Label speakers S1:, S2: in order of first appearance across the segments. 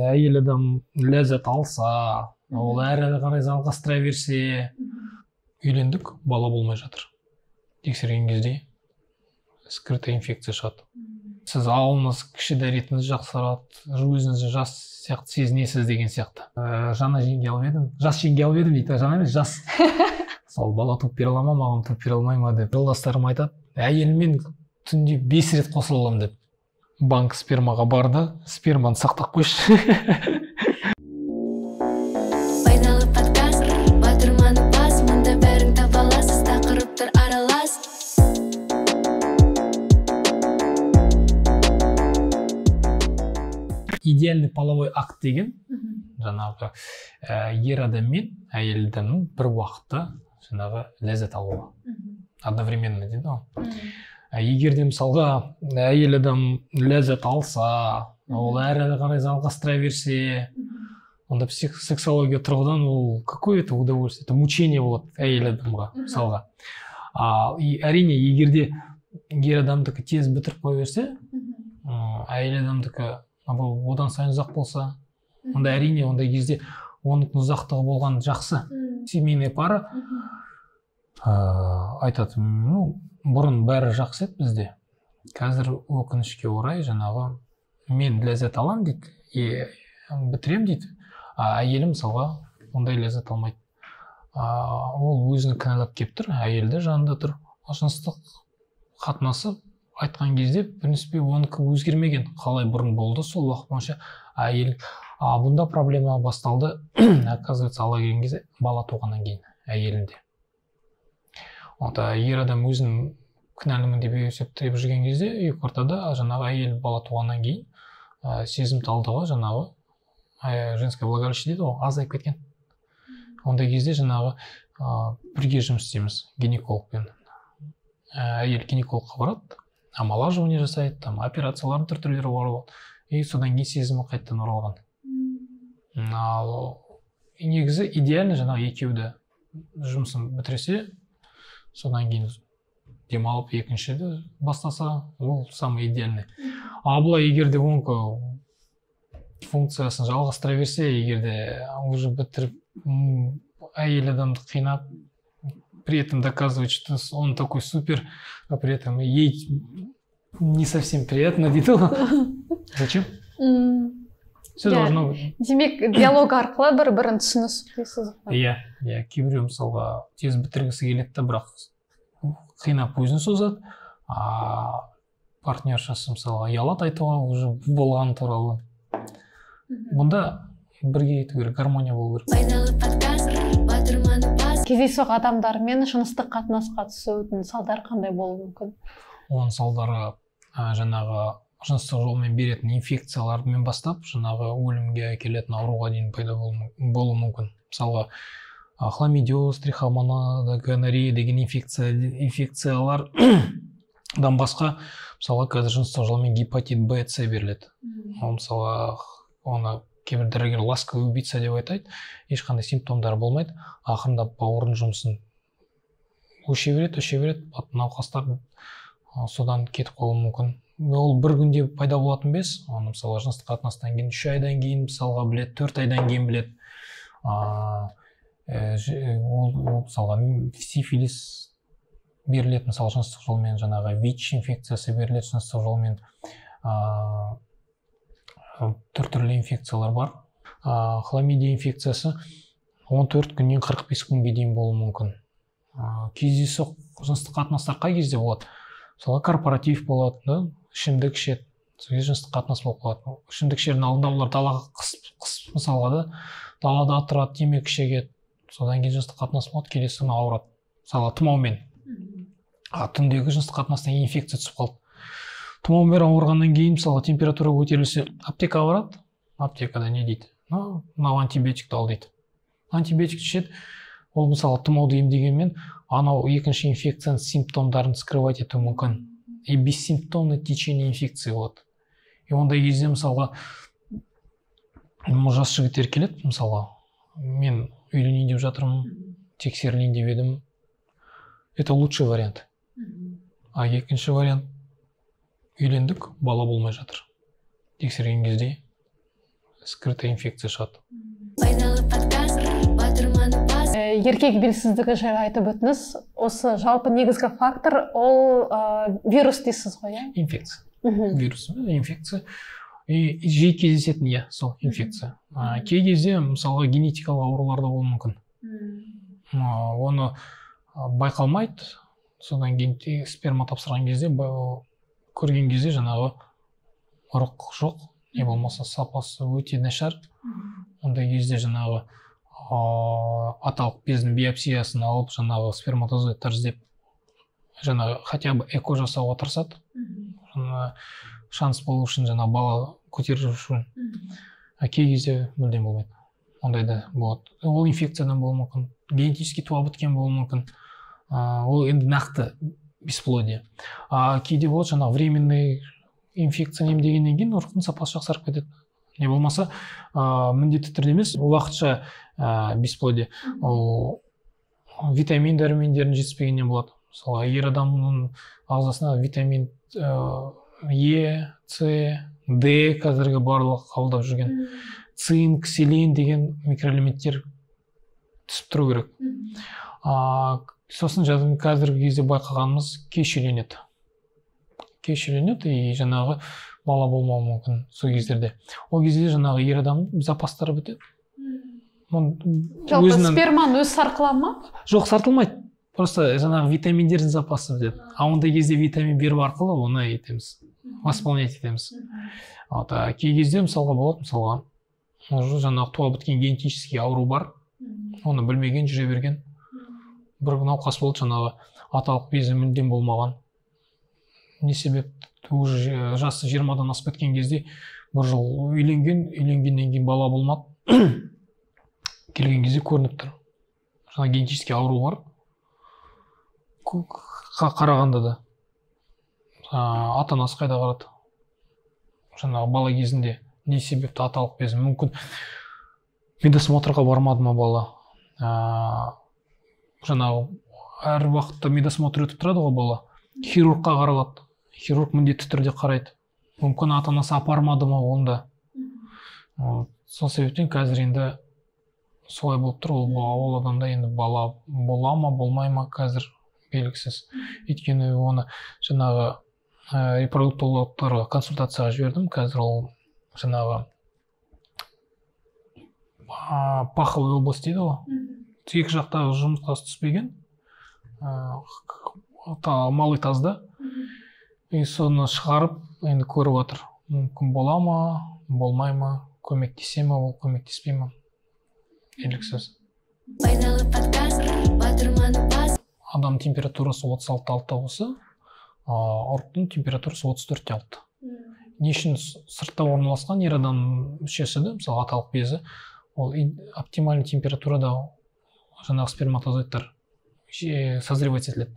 S1: Әйел адам ләззат алса, ол әрі қарай жалғастыра берсе. Үйлендік, бала болмай жатыр. Тексерген кезде скрытая инфекция шығады. Сіз алыңыз, кіші дәретіңіз жақсарады, өзіңізді жас сияқты сезінесіз деген сияқты. Жаңа жеңге алып едім, жас жеңге алып едім дейді, жаңа емес, жас. Сол бала туып бере ала ма, маған туып бере алмай ма деп. Жолдастарым айтады, әйеліммен түнде 5 рет қосыла аламын деп. Банк спермаға барды, сперманы сақтап қойшы.
S2: Пайдалы подкаст, батырманы бас, мұнда бәрін таба аласыз, тақырыптар аралас.
S1: Идеальный половой акт деген жаңағы ер адам мен әйел адамның бір уақытта жаңағы ләззат алуы. Одновременно дейді ғой. Егер де мысалға әйел адам ләззат алса, ол әрі қарай жалғастыра берсе, онда сексология тұрғыдан ол какое это удовольствие, это мучение болады әйел адамға мысалға. И әрине, егер де ер адамдікі тез бітіріп қоя берсе, әйел адамдікі одан сайын ұзақ болса, онда әрине ондай кезде оның ұзақтығы болған жақсы. Семейная пара айтады, ну, бұрын бәрі жақсы еді бізде, қазір өкінішке орай жаңағы мен ләззат аламын дейді, и бітірем дейді, а әйелім мысалға ондай ләззат алмайды. Ол өзін кінәлап келіп тұр, әйелі де жанында тұр. Жыныстық қатынасы айтқан кезде, в принципе, оныкі өзгермеген, қалай бұрын болды, сол уақыт бойынша әйел. Бұнда проблема басталды, оказывается, ала келген кезде бала туғаннан кейін әйелінде. Онда ер адам өзін кінәлімін деп есептеп жүрген кезде, екі ортада жаңағы әйел бала туғаннан кейін сезімталдығы жаңағы женское влагалище дейді ғой, азайып кеткен. Ондай кезде жаңағы бірге жұмыс істейміз гинекологпен. Әйел гинекологқа барады, омолаживание жасайды, там операциялардың түр-түрлері бар болады. И содан кейін сезімі қайтадан оралған. Ал негізі идеально жаңағы екеуі де жұмысын бітірсе, содан кейін демалып екіншіді бастаса, ол самый идеальный. А былай егер де оңғы функциясын жалғастыра берсе, егер де уже бітіріп әйел адамды қинап, при этом доказывать, что он такой супер, а при этом ей не совсем приятно дейді ғой. Зачем? Все должно быть.
S3: Демек, диалог арқылы бір-бірін түсінісіп дейсіз ғой.
S1: Иә, иә, кейбіреу мысалға тез бітіргісі келеді де, бірақ қинап өзін созады, а партнершасы мысалға ұялады айтуға уже болғаны туралы. Бұнда бірге ету керек, гармония болу керек.
S2: Пайдалы подкаст, батырманы бас.
S3: Кездейсоқ адамдармен жыныстық қатынасқа түсудің салдары қандай болуы мүмкін?
S1: Оның салдары жаңағы жыныстық жолмен беретін инфекциялармен бастап, жаңағы өлімге әкелетін ауруға дейін пайда болуы мүмкін. Мысалға, хламидиоз, трихомонада, гонорея деген инфекциялардан басқа, мысалға, қазір жыныстық жолмен гепатит Б, С беріледі. Ол мысалға, оны кейбір дәрігер ласковый убийца деп айтады, ешқандай симптомдары болмайды, ақырындап бауырдың жұмысын өше береді, өше береді, науқастар содан кетіп қалуы мүмкін. Ол бір күнде пайда болатын емес, оны мысалға жыныстық қатынастан кейін 3 айдан кейін мысалға біледі, 4 айдан кейін біледі. Ол мысалға сифилис беріледі, мысалы жыныстық жолмен, жаңағы ВИЧ инфекциясы беріледі жыныстық жолмен, түр-түрлі инфекциялар бар. Хламидия инфекциясы 14 күннен 45 күнге дейін болуы мүмкін. Кездейсоқ жыныстық қатынастар қай кезде болады? Мысалға, корпоратив болады, да? Ішімдік ішеді, сол кезде жыныстық қатынас болып қалады. Ішімдік ішердің алдында олар далаға қыс мысалға да, далада тұрады, темекі шегеді, содан кейін жыныстық қатынас болады, келесі күні ауырады, мысалға тұмаумен. Түндегі жыныстық қатынастан кейін инфекция түсіп қалды. Тұмаумен ауырғаннан кейін мысалға температура көтерілсе, аптекаға барады, аптекада не дейді? Мынау антибиотикті ал дейді. Антибиотик ішеді, ол мысалға тұмауды емдегенмен, анау екінші инфекцияның симптомдарын скрывать етуі мүмкін. И бессимптомное течение инфекции болады. И ондай кезде мысалға жас жігіттер келеді, мысалға мен үйленейін деп жатырмын, тексерілейін деп едім. Это лучший вариант. А екінші вариант, үйлендік, бала болмай жатыр. Тексерген кезде Скрытая инфекция шығады.
S2: Пайдалы подкаст, батырманы бас.
S3: Еркек белсіздігі жайлы айтып өттіңіз. Осы жалпы негізгі фактор ол вирус дейсіз ғой, иә?
S1: Инфекция. Вирус, инфекция. И жиі кездесетін, иә, сол инфекция. Кей кезде, мысалға, генетикалық аурулар да болуы мүмкін. Оны байқалмайды. Содан кейін сперма тапсырған кезде, көрген кезде жаңағы ұрық жоқ, не болмаса сапасы өте нашар. Ондай кезде жаңағы аталық бездің биопсиясын алып, жаңағы сперматозоидтар іздеп, жаңағы хотя бы ЭКО жасауға тырысады. Шанс болу үшін, жаңа бала көтеру үшін. Кей кезде мүлдем болмайды. Ондай да болады. Ол инфекциядан болуы мүмкін, генетически туа біткен болуы мүмкін. Ол енді нақты бесплодие. А кейде болады жаңағы временный инфекция емдегеннен кейін ұрықтың сапасы жақсарып кетеді. Не болмаса міндетті түрде емес, уақытша бесплодие. Ол витамин дәрумендерінің жетіспегеннен болады. Мысалы, ер адамның ағзасына витамин Е, С, Д қазіргі барлық қабылдап жүрген цинк, селен деген микроэлементтер түсіп тұру керек. Сосын қазіргі кезде байқағанымыз кеш үйленеді. Кеш үйленеді и жаңағы бала болмауы мүмкін сол кездерде. Ол кезде жаңағы ер адамның запастары бітеді.
S3: Жалпы сперманың өзі сарқыла ма?
S1: Жоқ, сарқылмайды. Просто жаңағы витаминдердің запасы бітеді. А ондай кезде витамин беру арқылы оны етеміз, восполнять етеміз. Вот, кей кезде мысалға болады, мысалға жаңағы туа біткен генетический ауру бар, оны білмеген, жүре берген. Бір науқас болды, жаңағы аталық безі мүлдем болмаған. Не себепті уже жасы 20-дан асып кеткен кезде бір жыл үйленген, үйленгеннен кейін бала болмады. Келген кезде көрініп тұр. Жаңа генетический ауру бар. Қарағанда да ата-анасы қайда қарады? Жаңағы бала кезінде не себепті аталық безі мүмкін медосмотрға бармады ма бала? Жаңағы әр уақытта медосмотр өтіп тұрады ғой бала. Хирургқа қаралады. Хирург міндетті түрде қарайды. Мүмкін ата-анасы апармады ма онда? Сол себептен қазір енді солай болып тұр. Ол адамда енді бала бола ма, болмай ма қазір белгісіз. Өйткені оны жаңағы репродуктологтарға консультацияға жібердім. Қазір ол жаңағы паховый область дейді ғой. Екі жақтағы жұмыртқасы түспеген, малый тазда. И соны шығарып енді көріп отыр. Мүмкін бола ма, болмай ма, көмектесе ма, ол көмектеспей ма, белгісіз.
S2: Пайдалы подкаст, батырманы бас.
S1: Адам температурасы 36,6 болса, ұрықтың температурасы 34,6. Не үшін сыртта орналасқан ер адам мүшесі де, мысалы аталық безі, ол оптимальный температурада жаңағы сперматозоидтар созревать етіледі.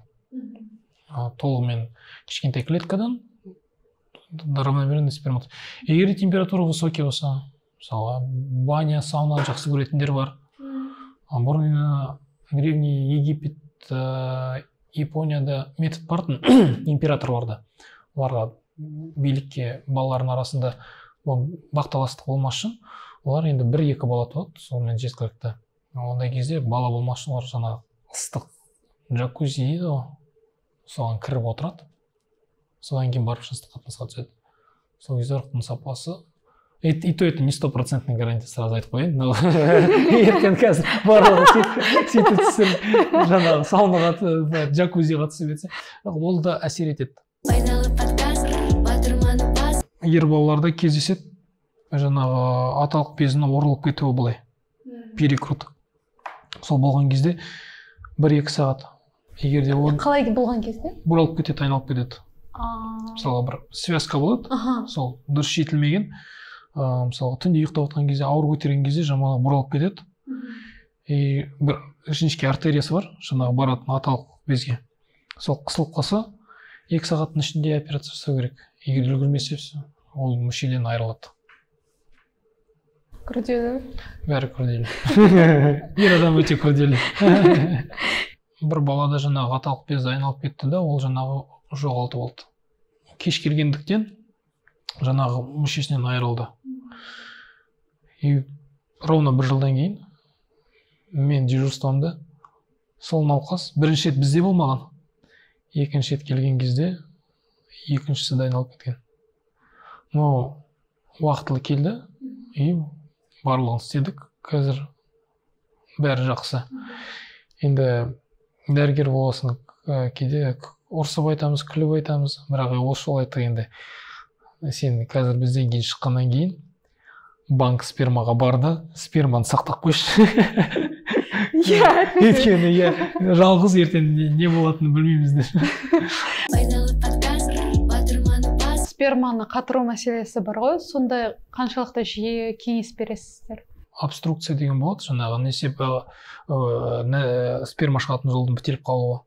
S1: Толығымен кішкентай клеткадан равномерный сперматозоид. Егер температура высокий болса, мысалы баня, сауна жақсы көретіндер бар. Бұрын древний Египет, Японияда метод бар императорларда. Оларға билікке балалардың арасында бақталастық болмас үшін олар енді 1-2 бала туады, сонымен жеткілікті. Ондай кезде бала болмас үшін олар жаңағы ыстық джакузи дейді ғой, соған кіріп отырады. Содан кейін барып жыныстық қатынасқа түседі. Сол кезде ұрықтың сапасы, и то это не стопроцентная гарантия, сразу айтып қояйын, но ертең қазір барлығы сөйтіп түсіп жаңағы саунаға, джакузиға түсіп кетсе, ол да әсер етеді.
S2: Пайдалы подкаст, батырманы бас.
S1: Ер балаларда кездеседі жаңағы аталық безінің орылып кетуі былай, перекрут. Сол болған кезде 1-2 сағат. Егер де ол
S3: қалай болған кезде?
S1: Бұралып кетеді, айналып кетеді. Мысалға бір связка болады, сол дұрыс жетілмеген. Мысалға түнде ұйықтап жатқан кезде, ауыр көтерген кезде жаңағы бұралып кетеді. И бір жіңішке артериясы бар, жаңағы баратын аталық безге. Сол қысылып қалса, 2 сағаттың ішінде операция жасау керек. Егер үлгермесе, ол мүшеден айырылады.
S3: Күрделі.
S1: Бәрі күрделі. Ер адам өте күрделі. Бір балада жаңағы аталық безі айналып кетті да, ол жаңағы жоғалтып алды. Кеш келгендіктен жаңағы мүшесінен айырылды. И ровно бір жылдан кейін мен дежурствомда сол науқас бірінші рет бізде болмаған, екінші рет келген кезде екіншісі дайындалып кеткен. Но уақытылы келді и барлығын істедік, қазір бәрі жақсы. Енді дәрігер боласың, кейде ұрсып айтамыз, күліп айтамыз, бірақ осы жолы айттық енді, сен қазір бізден кейін шыққаннан кейін банк спермаға бар да, сперманы сақтап қойшы.
S3: Иә.
S1: Өйткені иә, жалғыз ертең не болатынын білмейміз деп.
S2: Пайдалы подкаст, батырманы бас.
S3: Сперманы қатыру мәселесі бар ғой, сондай қаншалықты жиі кеңес бересіздер?
S1: Обструкция деген болады, жаңағы несеп сперма шығатын жолдың бітеліп қалуы.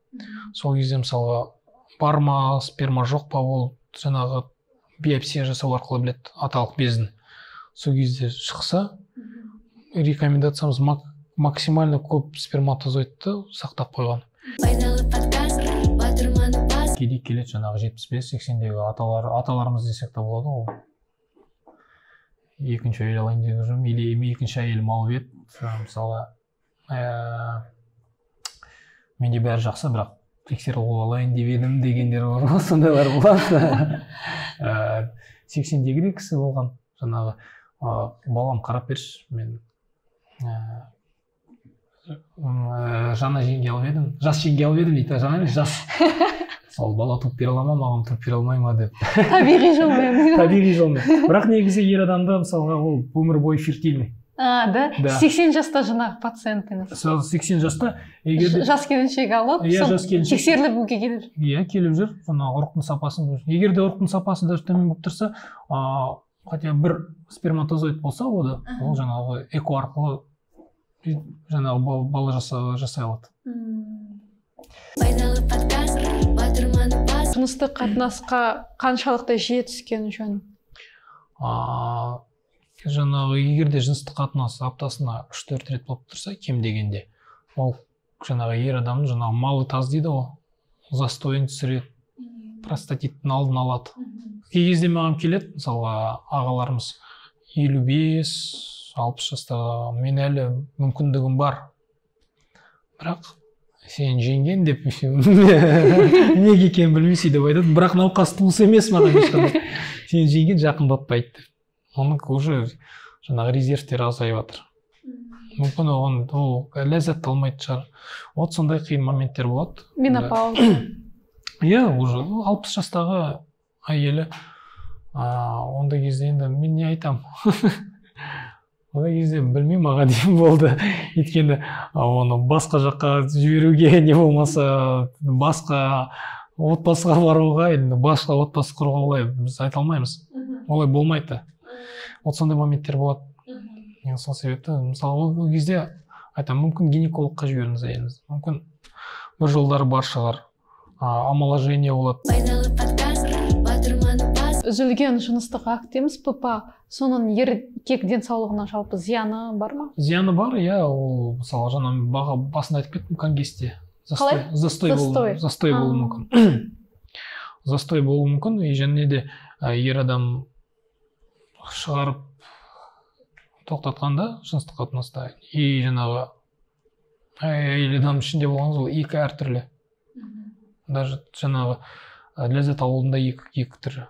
S1: Сол кезде мысалға бар ма, сперма жоқ па, ол жаңағы биопсия жасау арқылы біледі аталық безін. Сол кезде шықса, рекомендациямыз максимально көп сперматозоидты сақтап қойған.
S2: Пайдалы подкаст, батырманы бас.
S1: Кейде келеді жаңағы 75-80-дегі аталарымыз десек те болады ғой. Екінші әйел алайын деп жүрмін, или екінші әйелім алып еді. Мысалы, менде бәрі жақсы, бірақ тексеріп алайын деп едім дегендер бар ғой, сондайлар болады. 80-дегі кісі болған, жаңағы балам қарап берші, мен жаңа жеңге алып едім, жас жеңге алып едім дейді, жаңа емес, жас. Сол бала туып бере ала ма, маған туып бере алмай ма деп.
S3: Табиғи жолмен.
S1: Табиғи жолмен. Бірақ негізі ер адамда мысалға ол өмір бойы фертильный.
S3: А, да?
S1: Да.
S3: 80 жаста жаңағы пациентіңіз.
S1: Сол 80 жаста егер де
S3: Жас келіншек алып,
S1: Иә,
S3: сол
S1: жас келіншек.
S3: тексерілуге келіп жүр.
S1: Иә, келіп жүр. Жаңағы ұрықтың сапасын. Егер де ұрықтың сапасы даже төмен болып тұрса, хотя бір сперматозоид болса, ол жаңағы ЭКО арқылы жаңағы бала жасай алады.
S2: Пайдалы подкаст, батырманы бас.
S3: Жыныстық қатынасқа қаншалықты жиі түскен жөн?
S1: Жаңағы егер де жыныстық қатынас аптасына 3-4 рет болып тұрса, кем дегенде, ол жаңағы ер адамның жаңағы малый таз дейді ғой, застойын түсіреді, простатиттің алдын алады. Кей кезде маған келеді, мысалға ағаларымыз 55-60 жаста, мен әлі мүмкіндігім бар, бірақ сен жеңген деп неге екенін білмей сөйтіп айтады, бірақ науқас туыс емес маған ешқандай, сен жеңген жақындатпайды деп. Оның уже жаңағы резервтері азайып жатыр. Мүмкін оған ол ләззат алмайтын шығар. Вот сондай қиын моменттер болады.
S3: Менопауза.
S1: Иә, уже 60 жастағы әйелі, ондай кезде енді мен не айтам? Ондай кезде білмеймін аға дейін болды. Өйткені оны басқа жаққа жіберуге, не болмаса басқа отбасыға баруға, енді басқа отбасы құруға олай біз айта алмаймыз. Олай болмайды. Вот сондай моменттер болады. Сол себепті, мысалы, ол кезде айтамын, мүмкін гинекологқа жіберіңіз әйеліңізді. Мүмкін бір жолдары бар шығар. Омоложение болады.
S2: Пайдалы подкаст, батырманы бас.
S3: Үзілген жыныстық акт дейміз, ППА, соның еркек денсаулығына жалпы зияны бар ма?
S1: Зияны бар, иә, ол мысалы жаңа басында айтып кеттім, конгестия.
S3: Қалай?
S1: Застой болуы мүмкін. Застой болуы мүмкін, и және де ер адам шығарып тоқтатқанда жыныстық қатынаста, и жаңағы әйел адам ішінде болған сол екі әртүрлі. Даже жаңағы ләззат алудың да екі түрі.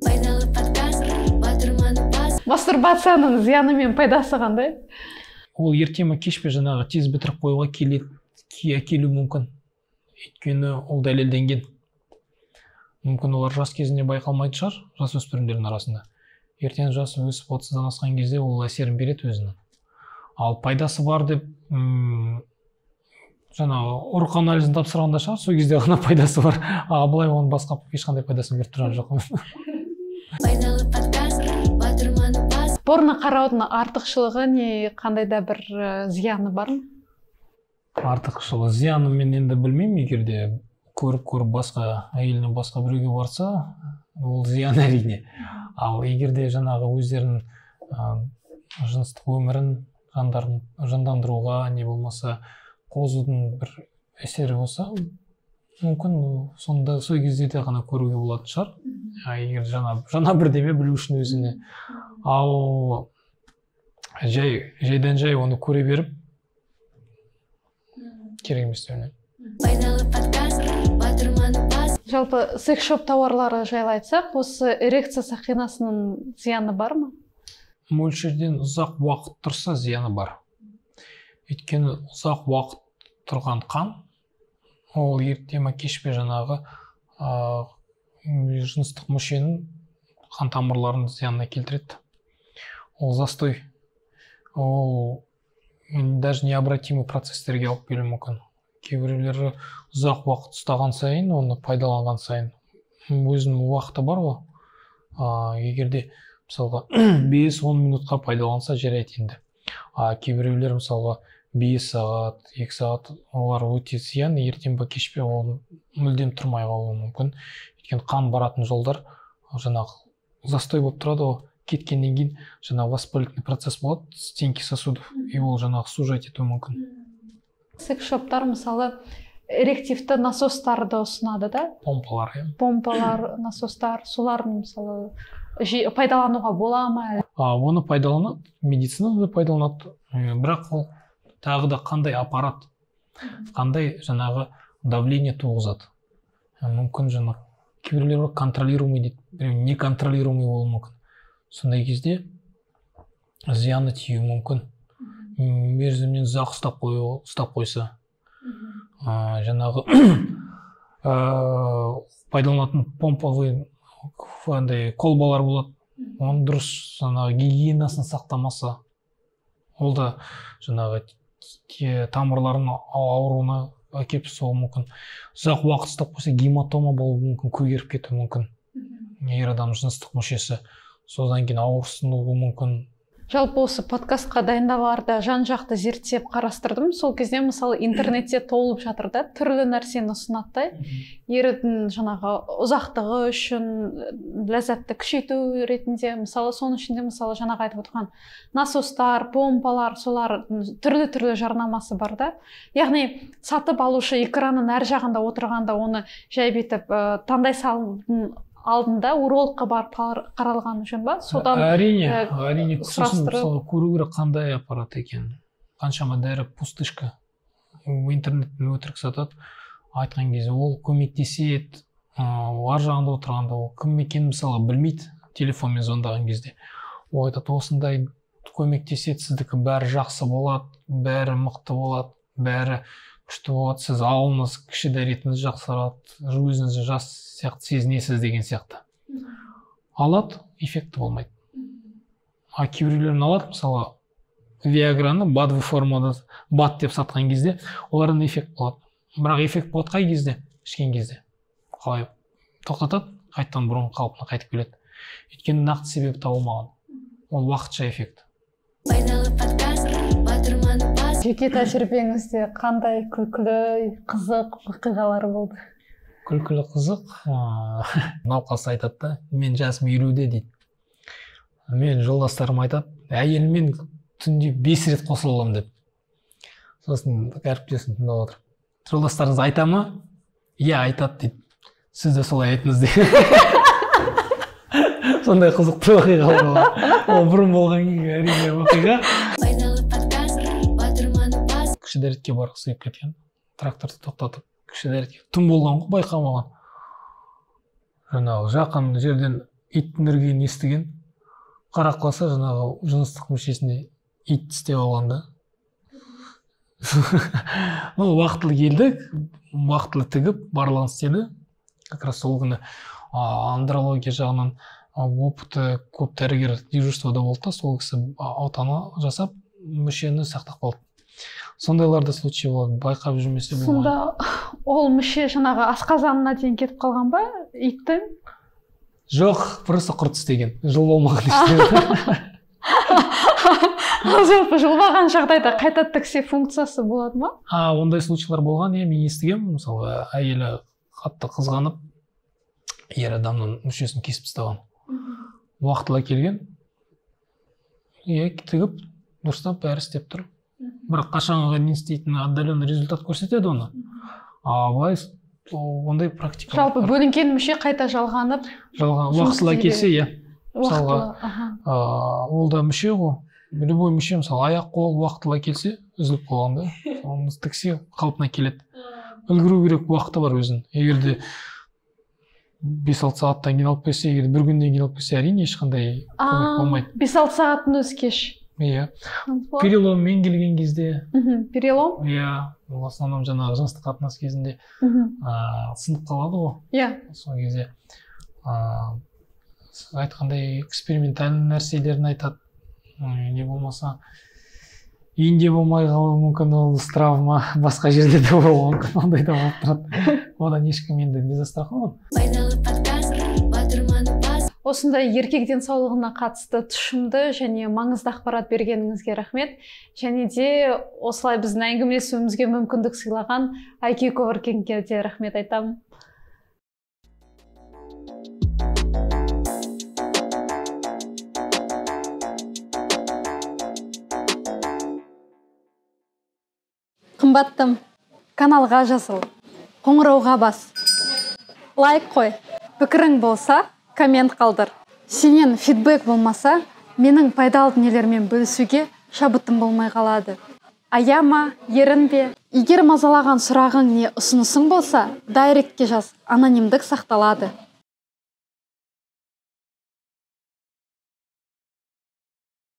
S2: Пайдалы подкаст, батырманы бас.
S3: Мастурбацияның зияны мен пайдасы қандай?
S1: Ол ерте ме кеш пе жаңағы тез бітіріп қоюға келуі мүмкін. Өйткені ол дәлелденген. Мүмкін олар жас кезінде байқалмайтын шығар, жасөспірімдердің арасында. Ертең жасы өсіп 30-дан асқан кезде ол әсерін береді өзінің. Ал пайдасы бар деп жаңағы ұрық анализін тапсырғанда шығар, сол кезде ғана пайдасы бар. А былай оның басқа ешқандай пайдасын беріп тұрған жоқ.
S2: Пайдалы подкаст, батырманы бас.
S3: Порно қараудың артықшылығы не, қандай да бір зияны бар ма?
S1: Артықшылығы, зияны мен енді білмеймін, егер де көріп-көріп басқа әйелінен басқа біреуге барса, ол зиян әрине. Ал егер де жаңағы өздерінің жыныстық өмірін жандандыруға, не болмаса қозудың бір әсері болса, мүмкін сонда сол кезде де ғана көруге болатын шығар. Егер жаңа бірдеме білу үшін өзіне. Ал Жайдан жай оны көре беріп керек емес деп ойлаймын.
S2: Пайдалы подкаст, батырманы бас.
S3: Жалпы секс-шоп тауарлары жайлы айтсақ, осы эрекция сақинасының зияны бар ма?
S1: Мөлшерден ұзақ уақыт тұрса зияны бар. Өйткені ұзақ уақыт тұрған қан, ол ерте ме кеш пе жаңағы жыныстық мүшенің қан тамырларының зиянына келтіреді. Ол застой, ол даже необратимый процесстерге алып келуі мүмкін. Кейбіреулері ұзақ уақыт ұстаған сайын, оны пайдаланған сайын, өзінің уақыты бар ғой. Егер де мысалға 5-10 минутқа пайдаланса жарайды енді. А кейбіреулер мысалға 5 сағат, 2 сағат, олар өте зиян, ертең бе кеш пе ол мүлдем тұрмай қалуы мүмкін. Өйткені қан баратын жолдар жаңағы застой болып тұрады ғой, кеткеннен кейін жаңағы воспалительный процесс болады, стенки сосудов, и ол жаңағы сужать етуі мүмкін.
S3: Секс-шоптар мысалы эрективті насостарды ұсынады да?
S1: Помпалар, иә.
S3: Помпалар, насостар, солардың мысалы пайдалануға бола ма?
S1: Оны пайдаланады, медицинада да пайдаланады, бірақ ол тағы да қандай аппарат, қандай жаңағы давление туғызады. Мүмкін жаңағы кейбіреулер бар контролируемый дейді, біреу неконтролируемый болуы мүмкін. Сондай кезде зияны тиюі мүмкін. Мерзімінен ұзақ ұстап қойса. Жаңағы пайдаланатын помповый андай колбалар болады. Оны дұрыс жаңағы гигиенасын сақтамаса, ол да жаңағы тамырлардың ауруына әкеліп соғуы мүмкін. Ұзақ уақыт ұстап қойса гематома болуы мүмкін, көгеріп кетуі мүмкін. Ер адам жыныстық мүшесі, содан кейін ауырсынуы мүмкін.
S3: Жалпы осы подкастқа дайындаларда жан-жақты зерттеп қарастырдым. Сол кезде мысалы интернетте толып жатыр да, түрлі нәрсені ұсынады да. Ердің жаңағы ұзақтығы үшін, ләззатты күшейту ретінде, мысалы соның ішінде мысалы жаңағы айтып отырған насостар, помпалар, солар түрлі-түрлі жарнамасы бар да. Яғни сатып алушы экранның әр жағында отырғанда оны жай бүйтіп таңдай салудың алдында урологқа барып қаралған жөн ба? Содан
S1: әрине, әрине, сосын мысалы көру керек қандай аппарат екенін. Қаншама дәрі пустышка. Интернеттен өтірік сатады. Айтқан кезде ол көмектеседі. Ар жағында отырғанда ол кім екенін мысалы білмейді, телефонмен звондаған кезде. Ол айтады, осындай көмектеседі, сіздікі бәрі жақсы болады, бәрі мықты болады, бәрі күшті болады, сіз алыңыз, кіші дәретіңіз жақсарады, өзіңізді жас сияқты сезінесіз деген сияқты. Алады, эффекті болмайды. А кейбіреулерін алады, мысалы виаграны БАД-вый формада БАД деп сатқан кезде олардан эффект болады. Бірақ эффект болады қай кезде? Ішкен кезде. Қалай тоқтатады, қайтадан бұрынғы қалпына қайтып келеді. Өйткені нақты себебі табылмаған. Ол уақытша эффект.
S2: Пайдалы подкаст, батырманы бас.
S3: Жеке тәжірибеңізде қандай күлкілі, қызық оқиғалар болды?
S1: Күлкілі қызық, науқас айтады да, мен жасым 50-де дейді. Мен жолдастарым айтады, әйеліммен түнде 5 рет қосыла аламын деп. Сосын әріптесім тыңдап отыр. Жолдастарыңыз айта ма? Иә, айтады дейді. Сіз де солай айтыңыз дейді. Сондай қызықты оқиғалар болған. Ол бұрын болған әрине оқиға.
S2: Пайдалы подкаст, батырманы бас.
S1: Кіші дәретке барғысы келіп кеткен. Тракторды тоқтатып, кіші дәретке. Түн болған ғой, байқамаған. Жаңағы жақын жерден иттің үргенін естіген. Қарап қалса, жаңағы жыныстық мүшесіне ит тістеп алған да. Ну, уақытылы келдік, уақытылы тігіп, барлығын істеді. Как раз сол күні андрология жағынан опыты көп дәрігер дежурствода болды да, сол кісі аутаны жасап, мүшені сақтап қалды. Сондайлар да случай болады, байқап жүрмесе болмайды.
S3: Сонда ол мүше жаңағы асқазанына дейін кетіп қалған ба иттің?
S1: Жоқ, просто құрт істеген, жыл болмаған ештеңе.
S3: Ал жалпы жылмаған жағдайда қайта тіксе функциясы болады ма?
S1: Ондай случайлар болған, иә, мен естігемін. Мысалы, әйелі қатты қызғанып, ер адамның мүшесін кесіп тастаған. Уақытылы келген, иә, тігіп, дұрыстап бәрі істеп тұр. Бірақ қашанға дейін істейтін отдаленный результат көрсетеді оны. А былай ондай практика.
S3: Жалпы бөлінген мүше қайта жалғанып,
S1: жалған уақытылы келсе, иә.
S3: Мысалға,
S1: ол да мүше ғой. Любой мүше, мысалы, аяқ, қол уақытылы келсе, үзіліп қалған да, оны тіксе қалпына келеді. Үлгеру керек уақыты бар өзінің. Егер де 5-6 сағаттан кейін алып келсе, егер бір күннен кейін алып келсе, әрине ешқандай көмек болмайды.
S3: 5-6 сағаттың өзі кеш.
S1: Иә. Переломмен келген кезде.
S3: Перелом?
S1: Иә, в основном жаңағы жыныстық қатынас кезінде сынып қалады ғой.
S3: Иә.
S1: Сол кезде сіз айтқандай экспериментальный нәрселерін айтады. Не болмаса үйінде болмай қалуы мүмкін, ол травма басқа жерде де болуы мүмкін, ондай да болып тұрады. Одан ешкім енді не застрахован.
S3: Осындай еркек денсаулығына қатысты тұшымды және маңызды ақпарат бергеніңізге рахмет. Және де осылай біздің әңгімелесуімізге мүмкіндік сыйлаған IQ Coworking-ге де рахмет айтамын. Қымбаттым, каналға жазыл, қоңырауға бас, лайк қой, пікірің болса, коммент қалдыр. Сенен фидбэк болмаса, менің пайдалы дүниелермен бөлісуге шабытым болмай қалады. Аяма, ерінбе. Егер мазалаған сұрағың не ұсынысың болса, дайректке жаз, анонимдік сақталады.